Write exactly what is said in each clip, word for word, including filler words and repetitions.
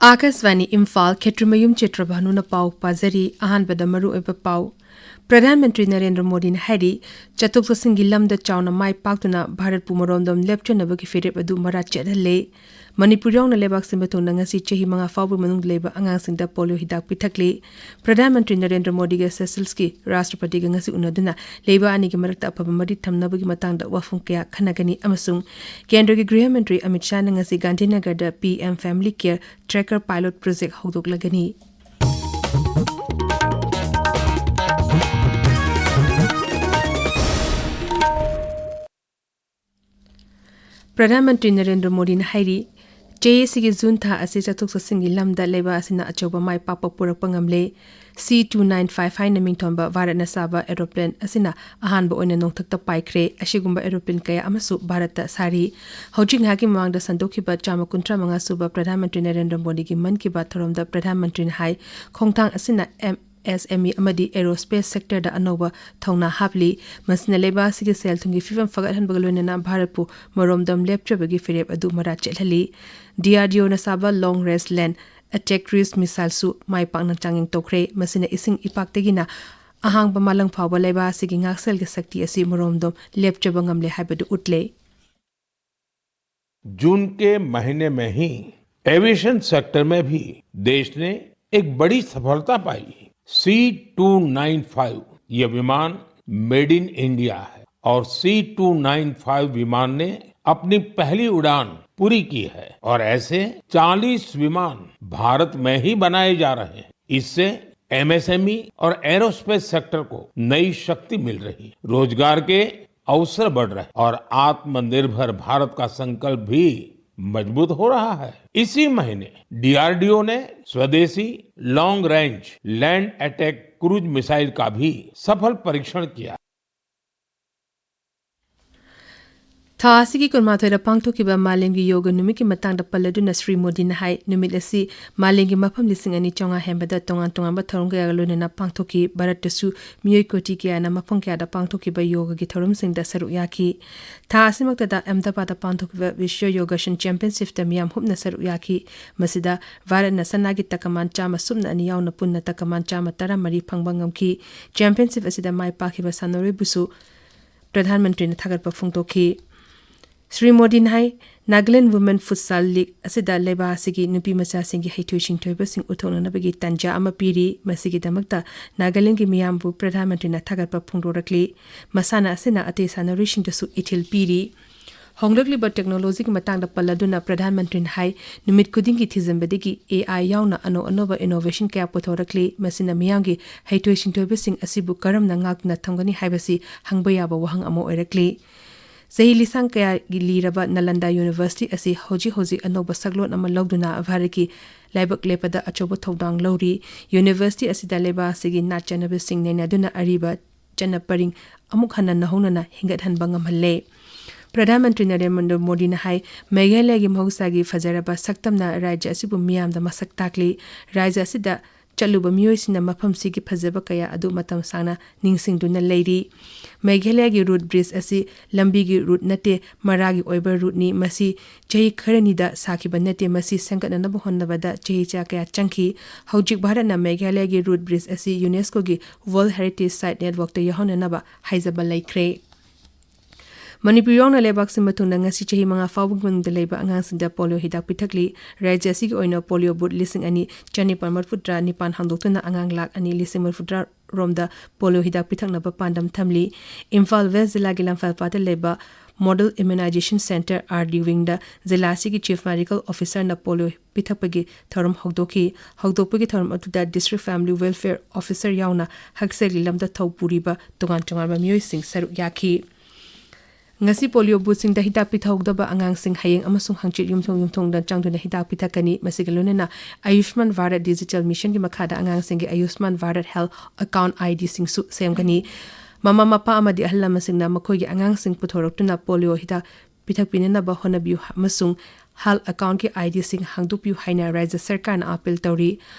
ꯑꯥꯀꯥꯁꯕꯥꯅꯤ ꯏꯝꯐꯥꯜ, ꯈꯦꯇ꯭ꯔꯤꯃꯌꯨꯝ ꯆꯤꯇ꯭ꯔꯚꯥꯅꯨꯅ ꯄꯥꯎ ꯄꯥꯖꯔꯤ꯫ ꯑꯍꯥꯟꯕꯗ ꯃꯔꯨꯑꯣꯏꯕ ꯄꯥꯎ꯫ ꯄ꯭ꯔꯙꯥꯟ ꯃꯟꯇ꯭ꯔꯤ ꯅꯔꯦꯟꯗ꯭ꯔ ꯃꯣꯗꯤꯅ ꯍꯥꯏꯔꯤ, ꯆꯠꯊꯣꯛ ꯆꯠꯁꯤꯟꯒꯤ ꯂꯝꯗ ꯆꯥꯎꯅ ꯃꯥꯏ ꯄꯥꯛꯇꯨꯅ ꯚꯥꯔꯠꯄꯨ ꯃꯔꯣꯝꯗꯣꯝ ꯂꯦꯞꯆꯅꯕꯒꯤ ꯐꯤꯔꯦꯞ ꯑꯗꯨ ꯃꯔꯥ ꯆꯦꯠꯍꯜꯂꯦ꯫ ꯃꯅꯤꯄꯨꯔ ꯌꯥꯎꯅ ꯂꯩꯕꯥꯛ ꯁꯤꯟꯕ ꯊꯨꯡꯅ ꯉꯁꯤ ꯆꯍꯤ ꯃꯉꯥ ꯐꯥꯎꯕꯒꯤ ꯃꯅꯨꯡꯗ ꯂꯩꯕ ꯑꯉꯥꯡꯁꯤꯡꯗ ꯄꯣꯂꯤꯑꯣ ꯍꯤꯗꯥꯛ ꯄꯤꯊꯛꯂꯤ꯫ ꯄ꯭ꯔꯙꯥꯟ ꯃꯟꯇ꯭ꯔꯤ ꯅꯔꯦꯟꯗ꯭ꯔ ꯃꯣꯗꯤꯒ ꯁꯦꯁꯦꯜꯁꯀꯤ ꯔꯥꯁꯇ꯭ꯔꯄꯇꯤꯒ ꯉꯁꯤ ꯎꯅꯗꯨꯅ ꯂꯩꯕꯥꯛ ꯑꯅꯤꯒꯤ ꯃꯔꯛꯇ ꯑꯐꯕ ꯃꯔꯤ ꯊꯝꯅꯕꯒꯤ ꯃꯇꯥꯡꯗ ꯋꯥꯐꯝ ꯀꯌꯥ ꯈꯟꯅꯒꯅꯤ ꯑꯃꯁꯨꯡ ꯀꯦꯟꯗ꯭ꯔꯒꯤ ꯒ꯭ꯔꯤꯍ ꯃꯟꯇ꯭ꯔꯤ ꯑꯃꯤꯠ ꯁꯥꯍꯅ ꯉꯁꯤ ꯒꯥꯟꯙꯤꯅꯒꯔꯗ P M family care tracker pilot project ꯍꯧꯗꯣꯛꯂꯒꯅꯤ꯫ ꯄ꯭ꯔꯙꯥꯟ ꯃꯟꯇ꯭ꯔꯤ ꯅꯔꯦꯟꯗ꯭ꯔ ꯃꯣꯗꯤꯅ ꯍꯥꯏꯔꯤ, ꯆꯍꯤ ꯑꯁꯤꯒꯤ ꯖꯨꯟ ꯊꯥ ꯑꯁꯤ ꯆꯠꯊꯣꯛ ꯆꯠꯁꯤꯟꯒꯤ ꯂꯝꯗ ꯂꯩꯕꯥꯛ ꯑꯁꯤꯅ ꯑꯆꯧꯕ ꯃꯥꯏ ꯄꯥꯛꯄ ꯄꯨꯔꯛꯄ ꯉꯝꯂꯦ꯫ ꯁꯤ ꯇꯨ ꯅꯥꯏꯟ ꯐꯥꯏꯚ ꯍꯥꯏꯅ ꯃꯤꯡꯊꯣꯟꯕ ꯚꯥꯔꯠꯅ ꯁꯥꯕ ꯑꯦꯔꯣꯄ꯭ꯂꯦꯟ ꯑꯁꯤꯅ ꯑꯍꯥꯟꯕ ꯑꯣꯏꯅ ꯅꯣꯡꯊꯛꯇ ꯄꯥꯏꯈ꯭ꯔꯦ꯫ ꯑꯁꯤꯒꯨꯝꯕ ꯑꯦꯔꯣꯄ꯭ꯂꯦꯟ ꯀꯌꯥ ꯑꯃꯁꯨ ꯚꯥꯔꯠꯇ ꯁꯥꯔꯤ꯫ ꯍꯧꯖꯤꯛ ꯉꯥꯏꯍꯥꯛꯀꯤ ꯃꯃꯥꯡꯗ ꯁꯟꯗꯣꯛꯈꯤꯕ ꯆꯥꯝꯃ ꯀꯨꯟꯊ꯭ꯔꯥ ꯃꯉꯥ ꯁꯨꯕ ꯄ꯭ꯔꯙꯥꯟ ꯃꯟꯇ꯭ꯔꯤ ꯅꯔꯦꯟꯗ꯭ꯔ ꯃꯣꯗꯤꯒꯤ ꯃꯟ ꯀꯤ ꯕꯥꯠ ꯊꯧꯔꯝꯗ ꯄ꯭ꯔꯙꯥꯟ ꯃꯟꯇ꯭ꯔꯤꯅ ꯍꯥꯏ, ꯈꯣꯡꯊꯥꯡ ꯑꯁꯤꯅ ꯑꯦꯝ ꯑꯦꯁ ꯑꯦꯝ ꯏ ꯑꯃꯗꯤ ꯑꯦꯔꯣꯁ꯭ꯄꯦꯁ ꯁꯦꯛꯇꯔꯗ ꯑꯅꯧꯕ ꯊꯧꯅꯥ ꯍꯥꯞꯂꯤ꯫ ꯃꯁꯤꯅ ꯂꯩꯕꯥꯛ ꯑꯁꯤꯒꯤ ꯁꯦꯜ ꯊꯨꯝꯒꯤ ꯐꯤꯕꯝ ꯐꯒꯠꯍꯟꯕꯒ ꯂꯣꯏꯅꯅ ꯚꯥꯔꯠꯄꯨ ꯃꯔꯣꯝꯗꯣꯝ ꯂꯦꯞꯆꯕꯒꯤ ꯐꯤꯔꯦꯞ ꯑꯗꯨ ꯃꯔꯥ ꯆꯦꯠꯍꯜꯂꯤ꯫ ꯗꯤ ꯑꯥꯔ ꯗꯤ ꯑꯣꯅ ꯁꯥꯕ ꯂꯣꯡ ꯔꯦꯟꯖ ꯂꯦꯟ ꯑꯦꯇꯦꯛ ꯀ꯭ꯔꯨꯏꯖ ꯃꯤꯁꯥꯏꯜꯁꯨ ꯃꯥꯏ ꯄꯥꯛꯅ ꯆꯥꯡꯌꯦꯡ ꯇꯧꯈ꯭ꯔꯦ꯫ ꯃꯁꯤꯅ ꯏꯁꯤꯡ ꯏꯄꯥꯛꯇꯒꯤꯅ ꯑꯍꯥꯡꯕ ꯃꯥꯂꯪ ꯐꯥꯎꯕ ꯂꯩꯕꯥꯛ ꯑꯁꯤꯒꯤ ꯉꯥꯛꯁꯦꯜꯒꯤ ꯁꯛꯇꯤ ꯑꯁꯤ ꯃꯔꯣꯝꯗꯣꯝ ꯂꯦꯞꯆꯕ ꯉꯝꯂꯦ ꯍꯥꯏꯕꯗꯨ ꯎꯠꯂꯦ꯫ जून के महीने में ही एविएशन सेक्टर में भी देश ने एक बड़ी सफलता पाई। सी टू नाइन फ़ाइव, ये विमान मेड इन इंडिया है और सी टू नाइन फ़ाइव विमान ने अपनी पहली उड़ान पूरी की है और ऐसे चालीस विमान भारत में ही बनाए जा रहे हैं। इससे एमएसएमई और एरोस्पेस सेक्टर को नई शक्ति मिल रही है, रोजगार के अवसर बढ़ रहे हैं और आत्मनिर्भर भारत का संकल्प भी मजबूत हो रहा है। इसी महीने डीआरडीओ ने स्वदेशी long range land attack cruise missile का भी सफल परीक्षण किया। ꯊꯥ ꯑꯁꯤꯒꯤ ꯀꯨꯟꯃꯥꯊꯣꯏꯗ ꯄꯥꯡꯊꯣꯛꯈꯤꯕ ꯃꯥꯂꯦꯝꯒꯤ ꯌꯣꯒ ꯅꯨꯃꯤꯠꯀꯤ ꯃꯇꯥꯡꯗ ꯄꯜꯂꯗꯨꯅ ꯁ꯭ꯔꯤ ꯃꯣꯗꯤꯅ ꯍꯥꯏ, ꯅꯨꯃꯤꯠ ꯑꯁꯤ ꯃꯥꯂꯦꯝꯒꯤ ꯃꯐꯝ ꯂꯤꯁꯤꯡ ꯑꯅꯤ ꯆꯥꯝꯃꯉꯥ ꯍꯦꯟꯕꯗ ꯇꯣꯉꯥꯟ ꯇꯣꯉꯥꯟꯕ ꯊꯧꯔꯝ ꯀꯌꯥꯒ ꯂꯣꯏꯅꯅ ꯄꯥꯡꯊꯣꯛꯈꯤ꯫ ꯚꯥꯔꯠꯇꯁꯨ ꯃꯤꯑꯣꯏ ꯀꯣꯇꯤ ꯀꯌꯥꯅ ꯃꯐꯝ ꯀꯌꯥꯗ ꯄꯥꯡꯊꯣꯛꯈꯤꯕ ꯌꯣꯒꯒꯤ ꯊꯧꯔꯝꯁꯤꯡꯗ ꯁꯔꯨꯛ ꯌꯥꯈꯤ꯫ ꯊꯥ ꯑꯁꯤꯃꯛꯇꯗ ꯑꯍꯃꯦꯗꯥꯕꯥꯗꯇ ꯄꯥꯡꯊꯣꯛꯈꯤꯕ ꯕꯤꯁ꯭ꯋ ꯌꯣꯒꯥꯁꯟ ꯆꯦꯝꯄꯤꯌꯟꯁꯤꯞꯇ ꯃꯤꯌꯥꯝ ꯍꯨꯞꯅ ꯁꯔꯨꯛ ꯌꯥꯈꯤ꯫ ꯃꯁꯤꯗ ꯚꯥꯔꯠꯅ ꯁꯅꯥꯒꯤ ꯇꯀꯃꯥꯟ ꯆꯥꯝꯃ ꯁꯨꯞꯅ ꯑꯅꯤ ꯌꯥꯎꯅ ꯄꯨꯟꯅ ꯇꯀꯃꯥꯟ ꯆꯥꯝꯃ ꯇꯔꯥꯃꯔꯤ ꯐꯪꯕ ꯉꯝꯈꯤ꯫ ꯆꯦꯝꯄꯤꯌꯟꯁꯤꯞ ꯑꯁꯤꯗ ꯃꯥꯏ ꯄꯥꯛꯈꯤꯕ ꯁꯥꯟꯅꯔꯣꯏꯕꯨꯁꯨ ꯄ꯭ꯔꯙꯥꯟ ꯃꯟꯇ꯭ꯔꯤꯅ ꯊꯥꯒꯠꯄ ꯐꯣꯡꯗꯣꯛꯈꯤ꯫ ꯁ꯭ꯔꯤ ꯃꯣꯗꯤꯅ ꯍꯥꯏ, ꯅꯥꯒꯥꯂꯦꯟ ꯋꯨꯃꯦꯟ ꯐꯨꯠꯁꯥꯜ ꯂꯤꯒ ꯑꯁꯤꯗ ꯂꯩꯕꯥꯛ ꯑꯁꯤꯒꯤ ꯅꯨꯄꯤ ꯃꯆꯥꯁꯤꯡꯒꯤ ꯍꯩꯊꯣꯏ ꯁꯤꯡꯊꯣꯏꯕꯁꯤꯡ ꯎꯠꯊꯣꯛꯅꯅꯕꯒꯤ ꯇꯥꯟꯖꯥ ꯑꯃ ꯄꯤꯔꯤ꯫ ꯃꯁꯤꯒꯤꯗꯃꯛꯇ ꯅꯥꯒꯥꯂꯦꯟꯒꯤ ꯃꯤꯌꯥꯝꯕꯨ ꯄ꯭ꯔꯙꯥꯟ ꯃꯟꯇ꯭ꯔꯤꯅ ꯊꯥꯒꯠꯄ ꯐꯣꯡꯗꯣꯔꯛꯂꯤ꯫ ꯃꯁꯥꯟꯅ ꯑꯁꯤꯅ ꯑꯇꯩ ꯁꯥꯟꯅꯔꯣꯏꯁꯤꯡꯗꯁꯨ ꯏꯊꯤꯜ ꯄꯤꯔꯤ꯫ ꯍꯣꯡꯂꯛꯂꯤꯕ ꯇꯦꯛꯅꯣꯂꯣꯖꯤꯒꯤ ꯃꯇꯥꯡꯗ ꯄꯜꯂꯗꯨꯅ ꯄ꯭ꯔꯙꯥꯟ ꯃꯟꯇ꯭ꯔꯤꯅ ꯍꯥꯏ, ꯅꯨꯃꯤꯠ ꯈꯨꯗꯤꯡꯒꯤ ꯊꯤꯖꯤꯟꯕꯗꯒꯤ ꯑꯦ ꯑꯥꯏ ꯌꯥꯎꯅ ꯑꯅꯧ ꯑꯅꯧꯕ ꯏꯅꯣꯚꯦꯁꯟ ꯀꯌꯥ ꯄꯨꯊꯣꯔꯛꯂꯤ꯫ ꯃꯁꯤꯅ ꯃꯤꯌꯥꯝꯒꯤ ꯍꯩꯊꯣꯏ ꯁꯤꯡꯊꯣꯏꯕꯁꯤꯡ ꯑꯁꯤꯕꯨ ꯀꯔꯝꯅ ꯉꯥꯛꯇꯨꯅ ꯊꯝꯒꯅꯤ ꯍꯥꯏꯕꯁꯤ ꯍꯪꯕ ꯌꯥꯕ ꯋꯥꯍꯪ ꯑꯃ ꯑꯣꯏꯔꯛꯂꯤ꯫ ꯆꯍꯤ ꯂꯤꯁꯥꯡ ꯀꯌꯥꯒꯤ ꯂꯤꯔꯕ ꯅꯥꯂꯟꯗꯥ ꯌꯨꯅꯤꯚꯔꯁꯤꯇꯤ ꯑꯁꯤ ꯍꯧꯖꯤꯛ ꯍꯧꯖꯤꯛ ꯑꯅꯧꯕ ꯁꯛꯂꯣꯟ ꯑꯃ ꯂꯧꯗꯨꯅ ꯚꯥꯔꯠꯀꯤ ꯂꯥꯏꯕꯛ ꯂꯦꯞꯄꯗ ꯑꯆꯧꯕ ꯊꯧꯗꯥꯡ ꯂꯧꯔꯤ꯫ ꯌꯨꯅꯤꯚꯔꯁꯤꯇꯤ ꯑꯁꯤꯗ ꯂꯩꯕꯥꯛ ꯑꯁꯤꯒꯤ ꯅꯥꯠ ꯆꯠꯅꯕꯁꯤꯡ ꯅꯩꯅꯗꯨꯅ ꯑꯔꯤꯕ ꯆꯠꯅ ꯄꯔꯤꯡ ꯑꯃꯨꯛ ꯍꯟꯅ ꯅꯧꯍꯧꯅꯅ ꯍꯦꯟꯒꯠꯍꯟꯕ ꯉꯝꯍꯜꯂꯦ꯫ ꯄ꯭ꯔꯙꯥꯟ ꯃꯟꯇ꯭ꯔꯤ ꯅꯔꯦꯟꯗ꯭ꯔ ꯃꯣꯗꯤꯅ ꯍꯥꯏ, ꯃꯦꯘꯥꯂꯌꯒꯤ ꯃꯍꯧꯁꯥꯒꯤ ꯐꯖꯔꯕ ꯁꯛꯇꯝꯅ ꯔꯥꯖ꯭ꯌ ꯑꯁꯤꯕꯨ ꯃꯤꯌꯥꯝꯗ ꯃꯁꯛ ꯇꯥꯛꯂꯤ꯫ ꯔꯥꯖ꯭ꯌ ꯑꯁꯤꯗ ꯆꯠꯂꯨꯕ ꯃꯤꯑꯣꯏꯁꯤꯡꯅ ꯃꯐꯝꯁꯤꯒꯤ ꯐꯖꯕ ꯀꯌꯥ ꯑꯗꯨ ꯃꯇꯝ ꯁꯥꯡꯅ ꯅꯤꯡꯁꯤꯡꯗꯨꯅ ꯂꯩꯔꯤ꯫ ꯃꯦꯘꯥꯂꯌꯒꯤ ꯔꯨꯠ ꯕ꯭ꯔꯤꯖ ꯑꯁꯤ ꯂꯝꯕꯤꯒꯤ ꯔꯨꯠ ꯅꯠꯇꯦ, ꯃꯔꯥꯒꯤ ꯑꯣꯏꯕ ꯔꯨꯠꯅꯤ꯫ ꯃꯁꯤ ꯆꯍꯤ ꯈꯔꯅꯤꯗ ꯁꯥꯈꯤꯕ ꯅꯠꯇꯦ, ꯃꯁꯤ ꯁꯦꯝꯒꯠꯅꯅꯕ ꯍꯣꯠꯅꯕꯗ ꯆꯍꯤ ꯆꯥ ꯀꯌꯥ ꯆꯪꯈꯤ꯫ ꯍꯧꯖꯤꯛ ꯚꯥꯔꯠꯅ ꯃꯦꯘꯥꯂꯌꯒꯤ ꯔꯨꯠ ꯕ꯭ꯔꯤꯖ ꯑꯁꯤ ꯌꯨꯅꯦꯁꯀꯣꯒꯤ ꯋꯥꯔꯜꯗ ꯍꯦꯔꯤꯇꯦꯖ ꯁꯥꯏꯠ ꯅꯦꯠꯋꯥꯔꯛꯇ ꯌꯥꯎꯍꯟꯅꯅꯕ ꯍꯥꯏꯖꯕ ꯂꯩꯈ꯭ꯔꯦ꯫ ꯃꯅꯤꯄꯨꯔ ꯌꯥꯎꯅ ꯂꯩꯕꯥꯛ ꯁꯤꯟꯕ ꯊꯨꯡꯅ ꯉꯁꯤ ꯆꯍꯤ ꯃꯉꯥ ꯐꯥꯎꯕꯒꯤ ꯃꯅꯨꯡꯗ ꯂꯩꯕ ꯑꯉꯥꯡꯁꯤꯡꯗ ꯄꯣꯂꯤꯑꯣ ꯍꯤꯗꯥꯛ ꯄꯤꯊꯛꯂꯤ꯫ ꯔꯥꯖ꯭ꯌ ꯑꯁꯤꯒꯤ ꯑꯣꯏꯅ ꯄꯣꯂꯤꯑꯣ ꯕꯨꯠ ꯂꯤꯁꯤꯡ ꯑꯅꯤ ꯆꯅꯤꯄꯥꯟ ꯃꯔꯤꯐꯨꯇꯔꯥ ꯅꯤꯄꯥꯟ ꯍꯥꯡꯗꯣꯛꯇꯨꯅ ꯑꯉꯥꯡ ꯂꯥꯈ ꯑꯅꯤ ꯂꯤꯁꯤꯡ ꯃꯔꯤꯐꯨꯇꯔꯥ ꯔꯣꯝꯗ ꯄꯣꯂꯤꯑꯣ ꯍꯤꯗꯥꯛ ꯄꯤꯊꯛꯅꯕ ꯄꯥꯟꯗꯝ ꯊꯝꯂꯤ꯫ ꯏꯝꯐꯥꯜ ꯋꯦꯁ ꯖꯤꯂꯥꯒꯤ ꯂꯝꯐꯦꯜꯄꯥꯠꯇ ꯂꯩꯕ model immunization centre, R D ꯋꯤꯡꯗ ꯖꯤꯂꯥ ꯑꯁꯤꯒꯤ ꯆꯤꯐ ꯃꯦꯗꯤꯀꯦꯜ ꯑꯣꯐꯤꯁꯔꯅ ꯄꯣꯂꯤꯑꯣ ꯄꯤꯊꯛꯄꯒꯤ ꯊꯧꯔꯝ ꯍꯧꯗꯣꯛꯈꯤ꯫ ꯍꯧꯗꯣꯛꯄꯒꯤ ꯊꯧꯔꯝ ꯑꯗꯨꯗ ꯗꯤꯁꯇ꯭ꯔꯤꯛ ꯐꯦꯃꯤꯂꯤ ꯋꯦꯜꯐꯦꯌꯔ ꯑꯣꯐꯤꯁꯔ ꯌꯥꯎꯅ ꯍꯛꯁꯦꯜꯒꯤ ꯂꯝꯗ ꯊꯧ ꯄꯨꯔꯤꯕ ꯇꯣꯉꯥꯟ ꯇꯣꯉꯥꯟꯕ ꯃꯤꯑꯣꯏꯁꯤꯡ ꯁꯔꯨꯛ ꯌꯥꯈꯤ꯫ ꯉꯁꯤ ꯄꯣꯂꯤꯑꯣ ꯕꯨꯠꯁꯤꯡꯗ ꯍꯤꯗꯥꯛ ꯄꯤꯊꯍꯧꯗꯕ ꯑꯉꯥꯡꯁꯤꯡ ꯍꯌꯦꯡ ꯑꯃꯁꯨꯡ ꯍꯪꯆꯤꯠ ꯌꯨꯝꯊꯣꯡ ꯌꯨꯝꯊꯣꯡꯗ ꯆꯪꯗꯨꯅ ꯍꯤꯗꯥꯛ ꯄꯤꯊꯛꯀꯅꯤ꯫ ꯃꯁꯤꯒ ꯂꯣꯏꯅꯅ ꯑꯌꯨꯁꯃꯥꯟ ꯚꯥꯔꯠ ꯗꯤꯖꯤꯇꯦꯜ ꯃꯤꯁꯟꯒꯤ ꯃꯈꯥꯗ ꯑꯉꯥꯡꯁꯤꯡꯒꯤ ꯑꯌꯨꯁꯃꯥꯟ ꯚꯥꯔꯠ ꯍꯦꯜꯊ ꯑꯦꯀꯥꯎꯟ ꯑꯥꯏ ꯗꯤꯁꯤꯡꯁꯨ ꯁꯦꯝꯒꯅꯤ꯫ ꯃꯃꯥ ꯃꯄꯥ ꯑꯃꯗꯤ ꯑꯍꯜ ꯂꯃꯟꯁꯤꯡꯅ ꯃꯈꯣꯏꯒꯤ ꯑꯉꯥꯡꯁꯤꯡ ꯄꯨꯊꯣꯔꯛꯇꯨꯅ ꯄꯣꯂꯤꯑꯣ ꯍꯤꯗꯥꯛ ꯄꯤꯊꯛꯄꯤꯅꯅꯕ ꯍꯣꯠꯅꯕꯤꯌꯨ ꯑꯃꯁꯨꯡ ꯍꯦꯜꯊ ꯑꯦꯀꯥꯎꯟꯒꯤ ꯑꯥꯏ ꯗꯤꯁꯤꯡ ꯍꯥꯡꯗꯣꯛꯄꯤꯌꯨ ꯍꯥꯏꯅ ꯔꯥꯖ꯭ꯌ ꯁꯔꯀꯥꯔꯅ ꯑꯥꯄꯤꯜ ꯇꯧꯔꯤ꯫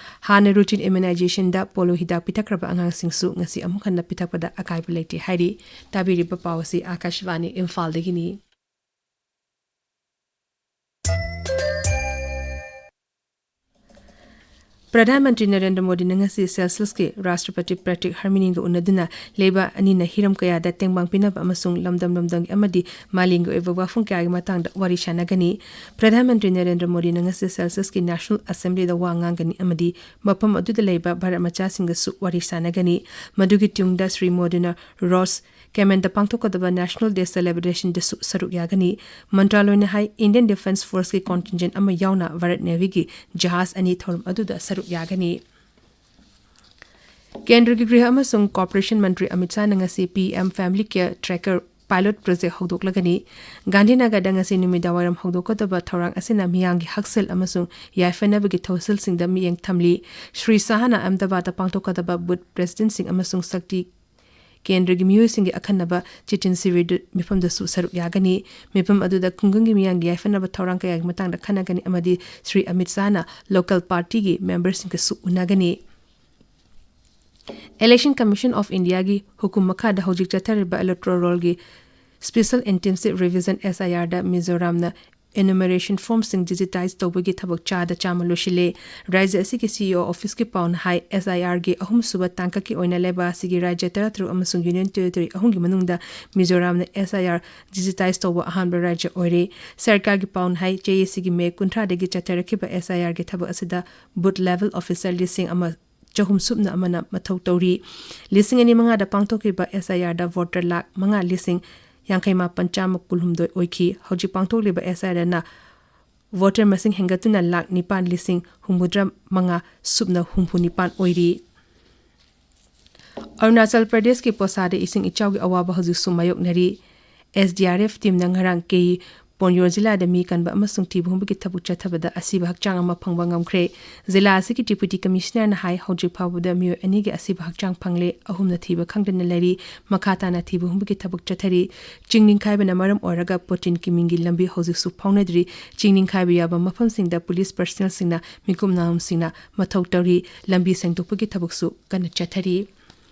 ꯍꯥꯟꯅ ꯔꯨꯇꯤꯟ ꯏꯝꯌꯨꯅꯥꯏꯖꯦꯁꯟꯗ ꯄꯣꯂꯤꯑꯣ ꯍꯤꯗꯥꯛ ꯄꯤꯊꯛꯈ꯭ꯔꯕ ꯑꯉꯥꯡꯁꯤꯡꯁꯨ ꯉꯁꯤ ꯑꯃꯨꯛ ꯍꯟꯅ ꯄꯤꯊꯛꯄꯗ ꯑꯀꯥꯏꯕ ꯂꯩꯇꯦ ꯍꯥꯏꯔꯤ꯫ ꯇꯥꯕꯤꯔꯤꯕ ꯄꯥꯎ ꯑꯁꯤ ꯑꯥꯀꯥꯁꯕꯥꯅꯤ ꯏꯝꯐꯥꯜꯗꯒꯤꯅꯤ꯫ ꯄ꯭ꯔꯙꯥꯟ ꯃꯟꯇ꯭ꯔꯤ ꯅꯔꯦꯟꯗ꯭ꯔ ꯃꯣꯗꯤꯅ ꯉꯁꯤ ꯁꯦꯁꯦꯜꯁꯀꯤ ꯔꯥꯁꯇ꯭ꯔꯄꯇꯤ ꯄ꯭ꯔꯦꯇꯤꯛ ꯍꯔꯃꯤꯅꯤꯒ ꯎꯅꯗꯨꯅ ꯂꯩꯕꯥꯛ ꯑꯅꯤꯅ ꯍꯤꯔꯝ ꯀꯌꯥꯗ ꯇꯦꯡꯕꯥꯡ ꯄꯤꯅꯕ ꯑꯃꯁꯨꯡ ꯂꯝꯗꯝ ꯂꯝꯗꯝꯒꯤ ꯑꯃꯗꯤ ꯃꯥꯂꯦꯝꯒꯤ ꯑꯣꯏꯕ ꯋꯥꯐꯝ ꯀꯌꯥꯒꯤ ꯃꯇꯥꯡꯗ ꯋꯥꯔꯤ ꯁꯥꯟꯅꯒꯅꯤ꯫ ꯄ꯭ꯔꯙꯥꯟ ꯃꯟꯇ꯭ꯔꯤ ꯅꯔꯦꯟꯗ꯭ꯔ ꯃꯣꯗꯤꯅ ꯉꯁꯤ ꯁꯦꯁꯦꯜꯁꯀꯤ ꯅꯦꯁꯅꯦꯜ ꯑꯦꯁꯦꯝꯕ꯭ꯂꯤꯗ ꯋꯥ ꯉꯥꯡꯒꯅꯤ ꯑꯃꯗꯤ ꯃꯐꯝ ꯑꯗꯨꯗ ꯂꯩꯕ ꯚꯥꯔꯠ ꯃꯆꯥꯁꯤꯡꯒꯁꯨ ꯋꯥꯔꯤ ꯁꯥꯟꯅꯒꯅꯤ꯫ ꯃꯗꯨꯒꯤ ꯇꯨꯡꯗ ꯁ꯭ꯔꯤ ꯃꯣꯗꯤꯅ ꯔꯣꯁ ꯀꯦꯃꯦꯟꯗ ꯄꯥꯡꯊꯣꯛꯀꯗꯕ ꯅꯦꯁꯅꯦꯜ ꯗꯦ ꯁꯦꯂꯦꯕ꯭ꯔꯦꯁꯟꯗꯁꯨ ꯁꯔꯨꯛ ꯌꯥꯒꯅꯤ꯫ ꯃꯟꯇ꯭ꯔꯥꯂꯣꯏꯅ ꯍꯥꯏ, ꯏꯟꯗꯤꯌꯟ ꯗꯤꯐꯦꯟꯁ ꯐꯣꯔꯁꯀꯤ ꯀꯣꯟꯇꯤꯟꯖꯦꯟ ꯑꯃ ꯌꯥꯎꯅ ꯚꯥꯔꯠ ꯅꯦꯚꯤꯒꯤ ꯖꯍꯥꯖ ꯑꯅꯤ ꯊꯧꯔꯝ ꯑꯗꯨꯗ ꯁꯔꯨꯛ ꯌꯥꯒꯅꯤ꯫ ꯀꯦꯟꯗ꯭ꯔꯒꯤ ꯒ꯭ꯔꯤꯍ ꯑꯃꯁꯨꯡ ꯀꯣꯑꯣꯄꯔꯦꯁꯟ ꯃꯟꯇ꯭ꯔꯤ ꯑꯃꯤꯠ ꯁꯥꯍꯅ ꯉꯁꯤ P M family care tracker pilot project ꯍꯧꯗꯣꯛꯂꯒꯅꯤ꯫ ꯒꯥꯟꯙꯤꯅꯒꯔꯗ ꯉꯁꯤ ꯅꯨꯃꯤꯗꯥꯡꯋꯥꯏꯔꯝ ꯍꯧꯗꯣꯛꯀꯗꯕ ꯊꯧꯔꯥꯡ ꯑꯁꯤꯅ ꯃꯤꯌꯥꯝꯒꯤ ꯍꯛꯁꯦꯜ ꯑꯃꯁꯨꯡ ꯌꯥꯏꯐꯅꯕꯒꯤ ꯊꯧꯁꯤꯜꯁꯤꯡꯗ ꯃꯤꯠꯌꯦꯡ ꯊꯝꯂꯤ꯫ ꯁ꯭ꯔꯤ ꯁꯥꯍꯅ ꯑꯍꯃꯗꯕꯥꯗꯇ ꯄꯥꯡꯊꯣꯛꯀꯗꯕ ꯕꯨꯊ ꯄ꯭ꯔꯦꯁꯤꯗꯦꯟꯠꯁꯤꯡ ꯑꯃꯁꯨꯡ ꯁꯛꯇꯤ ꯀꯦꯟꯗ꯭ꯔꯒꯤ ꯃꯤꯑꯣꯏꯁꯤꯡꯒꯤ ꯑꯈꯟꯅꯕ ꯆꯤꯇꯤꯟ ꯁꯤꯕꯤꯔꯗꯨ ꯃꯤꯐꯝꯗꯁꯨ ꯁꯔꯨꯛ ꯌꯥꯒꯅꯤ꯫ ꯃꯤꯐꯝ ꯑꯗꯨꯗ ꯈꯨꯡꯒꯪꯒꯤ ꯃꯤꯌꯥꯝꯒꯤ ꯌꯥꯏꯐꯅꯕ ꯊꯧꯔꯥꯡ ꯀꯌꯥꯒꯤ ꯃꯇꯥꯡꯗ ꯈꯟꯅꯒꯅꯤ ꯑꯃꯗꯤ ꯁ꯭ꯔꯤ ꯑꯃꯤꯠ ꯁꯥꯍꯅ ꯂꯣꯀꯦꯜ ꯄꯥꯔꯇꯤꯒꯤ ꯃꯦꯝꯕꯔꯁꯤꯡꯒꯁꯨ ꯎꯅꯒꯅꯤ꯫ ꯏꯂꯦꯛꯁꯟ ꯀꯃꯤꯁꯟ ꯑꯣꯐ ꯏꯟꯗꯤꯌꯥꯒꯤ ꯍꯨꯀꯨꯝ ꯃꯈꯥꯗ ꯍꯧꯖꯤꯛ ꯆꯠꯊꯔꯤꯕ ꯏꯂꯦꯛꯇꯣꯔꯦꯜꯒꯤ ꯁ꯭ꯄꯦꯁꯦꯜ ꯏꯟꯇꯦꯟꯁꯤꯚ ꯔꯤꯚꯤꯖꯟ, ꯑꯦꯁ ꯑꯥꯏ ꯑꯥꯔꯗ ꯃꯤꯖꯣꯔꯥꯝꯅ ꯏꯅꯨꯃꯔꯦꯁꯟ ꯐꯣꯔꯝꯁꯤꯡ ꯗꯤꯖꯤꯇꯥꯏꯖ ꯇꯧꯕꯒꯤ ꯊꯕꯛ ꯆꯥꯗ ꯆꯥꯝꯃ ꯂꯣꯏꯁꯤꯜꯂꯦ꯫ ꯔꯥꯖ꯭ꯌ ꯑꯁꯤꯒꯤ ꯁꯤ ꯏ ꯑꯣ ꯑꯣꯐꯤꯁꯀꯤ ꯄꯥꯎꯅ ꯍꯥꯏ, ꯑꯦꯁ ꯑꯥꯏ ꯑꯥꯔꯒꯤ ꯑꯍꯨꯝꯁꯨꯕ ꯇꯥꯡꯀꯛꯀꯤ ꯑꯣꯏꯅ ꯂꯩꯕꯥꯛ ꯑꯁꯤꯒꯤ ꯔꯥꯖ꯭ꯌ ꯇꯔꯥꯇꯔꯨꯛ ꯑꯃꯁꯨꯡ ꯌꯨꯅꯤꯌꯟ ꯇꯦꯔꯤꯇꯣꯔꯤ ꯑꯍꯨꯝꯒꯤ ꯃꯅꯨꯡꯗ ꯃꯤꯖꯣꯔꯥꯝꯅ ꯑꯦꯁ ꯑꯥꯏ ꯑꯥꯔ ꯗꯤꯖꯤꯇꯥꯏꯖ ꯇꯧꯕ ꯑꯍꯥꯟꯕ ꯔꯥꯖ꯭ꯌ ꯑꯣꯏꯔꯦ꯫ ꯁꯔꯀꯥꯔꯒꯤ ꯄꯥꯎꯅ ꯍꯥꯏ, ꯆꯍꯤ ꯑꯁꯤꯒꯤ ꯃꯦ ꯀꯨꯟꯊ꯭ꯔꯥꯗꯒꯤ ꯆꯠꯊꯔꯛꯈꯤꯕ ꯑꯦꯁ ꯑꯥꯏ ꯑꯥꯔꯒꯤ ꯊꯕꯛ ꯑꯁꯤꯗ ꯕꯨꯊ ꯂꯦꯚꯦꯜ ꯑꯣꯐꯤꯁꯥꯔ ꯂꯤꯁꯤꯡ ꯑꯃ ꯆꯍꯨꯝ ꯁꯨꯞꯅ ꯑꯃꯅ ꯃꯊꯧ ꯇꯧꯔꯤ꯫ ꯂꯤꯁꯤꯡ ꯑꯅꯤ ꯃꯉꯥꯗ ꯄꯥꯡꯊꯣꯛꯈꯤꯕ ꯑꯦꯁ ꯑꯥꯏ ꯑꯥꯔꯗ ꯚꯣꯇꯔ ꯂꯥꯈ ꯃꯉꯥ ꯂꯤꯁꯤꯡ ꯌꯥꯡꯈꯩ ꯃꯥꯄꯟ ꯆꯥꯝꯃ ꯀꯨꯟꯍꯨꯝꯗꯣꯏ ꯑꯣꯏꯈꯤ꯫ ꯍꯧꯖꯤꯛ ꯄꯥꯡꯊꯣꯛꯂꯤꯕ ꯑꯦꯁ ꯑꯥꯏ ꯑꯥꯔꯗꯅ ꯚꯣꯇꯔ ꯃꯁꯤꯡ ꯍꯦꯟꯒꯠꯇꯨꯅ ꯂꯥꯈ ꯅꯤꯄꯥꯟ ꯂꯤꯁꯤꯡ ꯍꯨꯝꯐꯨꯇꯔꯥ ꯃꯉꯥ ꯁꯨꯞꯅ ꯍꯨꯝꯐꯨ ꯅꯤꯄꯥꯟ ꯑꯣꯏꯔꯤ꯫ ꯑꯔꯨꯅꯥꯆꯜ ꯄ꯭ꯔꯗꯦꯁꯀꯤ ꯄꯣꯁꯥꯗ ꯏꯁꯤꯡ ꯏꯆꯥꯎꯒꯤ ꯑꯋꯥꯕ ꯍꯧꯖꯤꯛꯁꯨ ꯃꯥꯌꯣꯛꯅꯔꯤ꯫ ꯑꯦꯁ ꯗꯤ ꯑꯥꯔ ꯑꯦꯐ ꯇꯤꯝꯅ ꯉꯔꯥꯡ ꯀꯦ ꯄꯣꯟꯌꯣꯔ ꯖꯤꯂꯥꯗ ꯃꯤ ꯀꯟꯕ ꯑꯃꯁꯨꯡ ꯊꯤꯕ ꯍꯨꯝꯕꯒꯤ ꯊꯕꯛ ꯆꯠꯊꯕꯗ ꯑꯁꯤꯕ ꯍꯛꯆꯥꯡ ꯑꯃ ꯐꯪꯕ ꯉꯝꯈ꯭ꯔꯦ꯫ ꯖꯤꯂꯥ ꯑꯁꯤꯒꯤ Deputy Commissionerꯅ ꯍꯥꯏ, ꯍꯧꯖꯤꯛ ꯐꯥꯎꯕꯗ ꯃꯤꯑꯣꯏ ꯑꯅꯤꯒꯤ ꯑꯁꯤꯕ ꯍꯛꯆꯥꯡ ꯐꯪꯂꯦ, ꯑꯍꯨꯝꯅ ꯊꯤꯕ ꯈꯪꯗꯅ ꯂꯩꯔꯤ꯫ ꯃꯈꯥ ꯇꯥꯅ ꯊꯤꯕ ꯍꯨꯝꯕꯒꯤ ꯊꯕꯛ ꯆꯠꯊꯔꯤ꯫ ꯆꯤꯡ ꯅꯤꯡꯈꯥꯏꯕꯅ ꯃꯔꯝ ꯑꯣꯏꯔꯒ ꯄꯣꯇꯤꯟ ꯀꯤꯃꯤꯡꯒꯤ ꯂꯝꯕꯤ ꯍꯧꯖꯤꯛꯁꯨ ꯐꯥꯎꯅꯗ꯭ꯔꯤ꯫ ꯆꯤꯡ ꯅꯤꯡꯈꯥꯏꯕ ꯌꯥꯕ ꯃꯐꯝꯁꯤꯡꯗ police personnelꯁꯤꯡꯅ, ꯃꯤꯀꯨꯞ ꯅꯥꯍꯨꯝꯁꯤꯡꯅ ꯃꯊꯧ ꯇꯧꯔꯤ꯫ ꯂꯝꯕꯤ ꯁꯦꯡꯗꯣꯛꯄꯒꯤ ꯊꯕꯛꯁꯨ ꯀꯟꯅ ꯆꯠꯊꯔꯤ꯫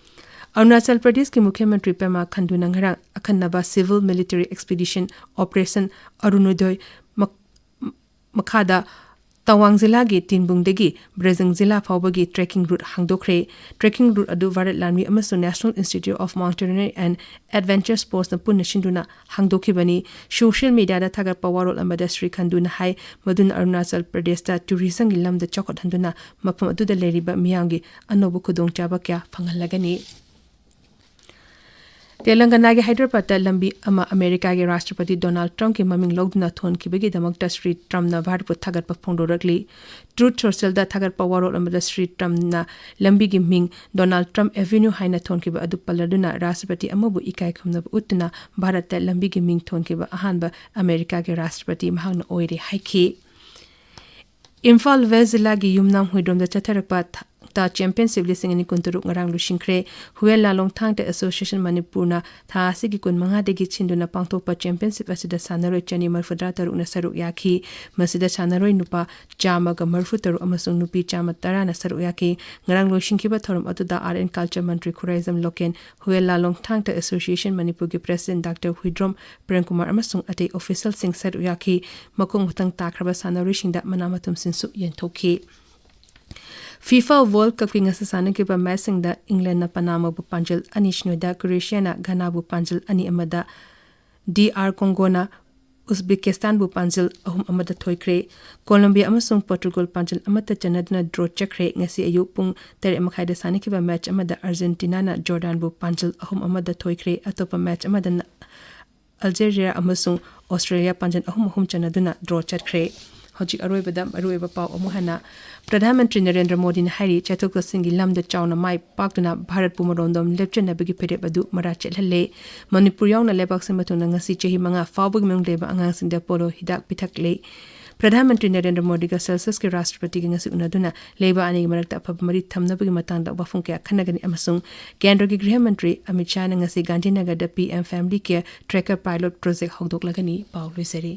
ꯑꯔꯨꯅꯥꯆꯜ ꯄ꯭ꯔꯗꯦꯁꯀꯤ ꯃꯨꯈ꯭ꯌ ꯃꯟꯇ꯭ꯔꯤ ꯄꯦꯃꯥ ꯈꯟꯗꯨꯅ ꯉꯔꯥꯡ ꯑꯈꯟꯅꯕ Civil Military Expedition Operation Arunodoi ꯃꯛ-, ꯃꯈꯥꯗ ꯇꯋꯥꯡ ꯖꯤꯂꯥꯒꯤ ꯇꯤꯟꯕꯨꯡꯗꯒꯤ ꯕ꯭ꯔꯦꯖꯪ ꯖꯤꯂꯥ ꯐꯥꯎꯕꯒꯤ trekking route ꯍꯥꯡꯗꯣꯛꯈ꯭ꯔꯦ꯫ Trekking route ꯑꯗꯨ ꯚꯥꯔꯠ ꯂꯥꯟꯃꯤ ꯑꯃꯁꯨꯡ National Institute of Mountaineering and Adventure Sportsꯅ ꯄꯨꯟꯅ ꯁꯤꯟꯗꯨꯅ ꯍꯥꯡꯗꯣꯛꯈꯤꯕꯅꯤ꯫ Social mediaꯗ ꯊꯥꯒꯠꯄ ꯋꯥꯔꯣꯜ ꯑꯃꯗ ꯁ꯭ꯔꯤ ꯈꯟꯗꯨꯅ ꯍꯥꯏ, ꯃꯗꯨꯅ ꯑꯔꯨꯅꯥꯆꯜ ꯄ꯭ꯔꯗꯦꯁꯇ tourismꯒꯤ ꯂꯝꯗ ꯆꯥꯎꯈꯠꯍꯟꯗꯨꯅ ꯃꯐꯝ ꯑꯗꯨꯗ ꯂꯩꯔꯤꯕ ꯃꯤꯌꯥꯝꯒꯤ ꯑꯅꯧꯕ ꯈꯨꯗꯣꯡꯆꯥꯕ ꯀꯌꯥ ꯐꯪꯍꯜꯂꯒꯅꯤ꯫ ꯇꯦꯂꯪꯒꯅꯥꯒꯤ ꯍꯥꯏꯗ꯭ꯔꯕꯥꯗꯇ ꯂꯝꯕꯤ ꯑꯃ ꯑꯃꯦꯔꯤꯀꯥꯒꯤ ꯔꯥꯁꯇ꯭ꯔꯄꯇꯤ ꯗꯣꯅꯥꯜꯗ ꯇ꯭ꯔꯝꯞꯀꯤ ꯃꯃꯤꯡ ꯂꯧꯗꯨꯅ ꯊꯣꯟꯈꯤꯕꯒꯤꯗꯃꯛꯇ ꯁ꯭ꯔꯤ ꯇ꯭ꯔꯝꯞꯅ ꯚꯥꯔꯠꯄꯨ ꯊꯥꯒꯠꯄ ꯐꯣꯡꯗꯣꯔꯛꯂꯤ꯫ Truth Socialꯗ ꯊꯥꯒꯠꯄ ꯋꯥꯔꯣꯜ ꯑꯃꯗ ꯁ꯭ꯔꯤ ꯇ꯭ꯔꯝꯞꯅ ꯂꯝꯕꯤꯒꯤ ꯃꯤꯡ Donald Trump Avenue ꯍꯥꯏꯅ ꯊꯣꯟꯈꯤꯕ ꯑꯗꯨ ꯄꯜꯂꯗꯨꯅ ꯔꯥꯁꯇ꯭ꯔꯄꯇꯤ ꯑꯃꯕꯨ ꯏꯀꯥꯏ ꯈꯨꯝꯅꯕ ꯎꯠꯇꯨꯅ ꯚꯥꯔꯠꯇ ꯂꯝꯕꯤꯒꯤ ꯃꯤꯡ ꯊꯣꯟꯈꯤꯕ ꯑꯍꯥꯟꯕ ꯑꯃꯦꯔꯤꯀꯥꯒꯤ ꯔꯥꯁꯇ꯭ꯔꯄꯇꯤ ꯃꯍꯥꯛꯅ ꯑꯣꯏꯔꯦ ꯍꯥꯏꯈꯤ꯫ ꯏꯝꯐꯥꯜ ꯋꯦꯁ ꯖꯤꯂꯥꯒꯤ ꯌꯨꯝꯅꯥꯝ ꯍꯨꯏꯗ꯭ꯔꯣꯝꯗ ꯆꯠꯊꯔꯛꯄ ꯊꯥꯡ ꯇꯥ Championship ꯂꯤꯁꯤꯡ ꯑꯅꯤ ꯀꯨꯟꯇꯔꯨꯛ ꯉꯔꯥꯡ ꯂꯣꯏꯁꯤꯟꯈ꯭ꯔꯦ꯫ ꯍꯨꯌꯦꯟ ꯂꯥꯂꯣꯡ ꯊꯥꯡ ꯇꯥ Association ꯃꯅꯤꯄꯨꯔꯅ ꯊꯥ ꯑꯁꯤꯒꯤ ꯀꯨꯟꯃꯉꯥꯗꯒꯤ ꯁꯤꯟꯗꯨꯅ ꯄꯥꯡꯊꯣꯛꯄ Championship ꯑꯁꯤꯗ ꯁꯥꯟꯅꯔꯣꯏ ꯆꯅꯤ ꯃꯔꯤꯐꯨꯇꯔꯥ ꯇꯔꯨꯛꯅ ꯁꯔꯨꯛ ꯌꯥꯈꯤ꯫ ꯃꯁꯤꯗ ꯁꯥꯟꯅꯔꯣꯏ ꯅꯨꯄꯥ ꯆꯥꯝꯃꯒ ꯃꯔꯤꯐꯨꯇꯔꯨꯛ ꯑꯃꯁꯨꯡ ꯅꯨꯄꯤ ꯆꯥꯝꯃ ꯇꯔꯥꯅ ꯁꯔꯨꯛ ꯌꯥꯈꯤ꯫ ꯉꯔꯥꯡ ꯂꯣꯏꯁꯤꯟꯈꯤꯕ ꯊꯧꯔꯝ ꯑꯗꯨꯗ Art and Culture Mantri Khuraijam local, Huiyen ꯂꯥꯂꯣꯡ ꯊꯥꯡ ꯇꯥ Association ꯃꯅꯤꯄꯨꯔꯒꯤ President Doctor ꯍꯨꯏꯗ꯭ꯔꯣꯝ ꯄ꯭ꯔꯦꯝꯀꯨꯃꯥꯔ ꯑꯃꯁꯨꯡ ꯑꯇꯩ officialꯁꯤꯡ ꯁꯔꯨꯛ ꯌꯥꯈꯤ꯫ ꯃꯈꯣꯡ ꯃꯊꯪ ꯇꯥꯈ꯭ꯔꯕ ꯁꯥꯟꯅꯔꯣꯏꯁꯤꯡꯗ ꯃꯅꯥ ꯃꯊꯨꯝꯁꯤꯡꯁꯨ ꯌꯦꯟꯊꯣꯛꯈꯤ꯫ FIFA World Cupꯀꯤ ꯉꯁꯤ ꯁꯥꯟꯅꯈꯤꯕ matchꯁꯤꯡꯗ Englandꯅ Panamaꯕꯨ ꯄꯥꯟꯖꯜ ꯑꯅꯤ ꯁꯤꯅꯣꯗ, Croatiaꯅ Ghanaꯕꯨ ꯄꯥꯟꯖꯜ ꯑꯅꯤ ꯑꯃꯗ, ꯗꯤ ꯑꯥꯔ ꯀꯣꯡꯒꯣꯅ ꯎꯖꯕꯦꯀꯤꯁꯇꯥꯟꯕꯨ ꯄꯥꯟꯖꯜ ꯑꯍꯨꯝ ꯑꯃꯗ ꯊꯣꯏꯈ꯭ꯔꯦ꯫ ꯀꯣꯂꯝꯕꯤꯌꯥ ꯑꯃꯁꯨꯡ ꯄꯣꯔꯇꯨꯒꯜ ꯄꯥꯟꯖꯜ ꯑꯃꯠꯇ ꯆꯟꯅꯗꯨꯅ draw ꯆꯠꯈ꯭ꯔꯦ꯫ ꯉꯁꯤ ꯑꯌꯨꯛ ꯄꯨꯡ ꯇꯔꯦꯠ ꯃꯈꯥꯏꯗ ꯁꯥꯟꯅꯈꯤꯕ match ꯑꯃꯗ ꯑꯥꯔꯖꯦꯟꯇꯤꯅꯥꯅ ꯖꯣꯔꯗꯥꯟꯕꯨ ꯄꯥꯟꯖꯜ ꯑꯍꯨꯝ ꯑꯃꯗ ꯊꯣꯏꯈ꯭ꯔꯦ꯫ ꯑꯇꯣꯞꯄ match ꯑꯃꯗꯅ ꯑꯜꯖꯦꯔꯤꯌꯥ ꯑꯃꯁꯨꯡ ꯑꯣꯁꯇ꯭ꯔꯦꯂꯤꯌꯥ ꯄꯥꯟꯖꯜ ꯑꯍꯨꯝ ꯑꯍꯨꯝ ꯆꯟꯅꯗꯨꯅ draw ꯆꯠꯈ꯭ꯔꯦ꯫ ꯍꯧꯖꯤꯛ ꯑꯔꯣꯏꯕꯗ ꯃꯔꯨꯑꯣꯏꯕ ꯄꯥꯎ ꯑꯃꯨꯛ ꯍꯟꯅ꯫ ꯄ꯭ꯔꯙꯥꯟ ꯃꯟꯇ꯭ꯔꯤ ꯅꯔꯦꯟꯗ꯭ꯔ ꯃꯣꯗꯤꯅ ꯍꯥꯏꯔꯤ, ꯆꯠꯊꯣꯛ ꯆꯠꯁꯤꯟꯒꯤ ꯂꯝꯗ ꯆꯥꯎꯅ ꯃꯥꯏ ꯄꯥꯛꯇꯨꯅ ꯚꯥꯔꯠꯄꯨ ꯃꯔꯣꯝꯗꯣꯝ ꯂꯦꯞꯆꯅꯕꯒꯤ ꯐꯤꯔꯦꯞ ꯑꯗꯨ ꯃꯔꯥ ꯆꯠꯍꯜꯂꯦ꯫ ꯃꯅꯤꯄꯨꯔ ꯌꯥꯎꯅ ꯂꯩꯕꯥꯛ ꯁꯤꯟꯕ ꯊꯨꯡꯅ ꯉꯁꯤ ꯆꯍꯤ ꯃꯉꯥ ꯐꯥꯎꯕꯒꯤ ꯃꯅꯨꯡꯗ ꯂꯩꯕ ꯑꯉꯥꯡꯁꯤꯡꯗ ꯄꯣꯂꯣ ꯍꯤꯗꯥꯛ ꯄꯤꯊꯛꯂꯦ꯫ ꯄ꯭ꯔꯙꯥꯟ ꯃꯟꯇ꯭ꯔꯤ ꯅꯔꯦꯟꯗ꯭ꯔ ꯃꯣꯗꯤꯒ ꯁꯦꯜꯁꯤꯌꯁꯀꯤ ꯔꯥꯁꯇ꯭ꯔꯄꯇꯤꯒ ꯉꯁꯤ ꯎꯅꯗꯨꯅ ꯂꯩꯕꯥꯛ ꯑꯅꯤꯒꯤ ꯃꯔꯛꯇ ꯑꯐꯕ ꯃꯔꯤ ꯊꯝꯅꯕꯒꯤ ꯃꯇꯥꯡꯗ ꯋꯥꯐꯝ ꯀꯌꯥ ꯈꯟꯅꯒꯅꯤ ꯑꯃꯁꯨꯡ ꯀꯦꯟꯗ꯭ꯔꯒꯤ ꯒ꯭ꯔꯤꯍ ꯃꯟꯇ꯭ꯔꯤ ꯑꯃꯤꯠ ꯁꯥꯍꯅ ꯉꯁꯤ ꯒꯥꯟꯙꯤꯅꯒꯔꯗ P M family care tracker pilot project ꯍꯧꯗꯣꯛꯂꯒꯅꯤ꯫ ꯄꯥꯎ ꯂꯣꯏꯖꯔꯦ꯫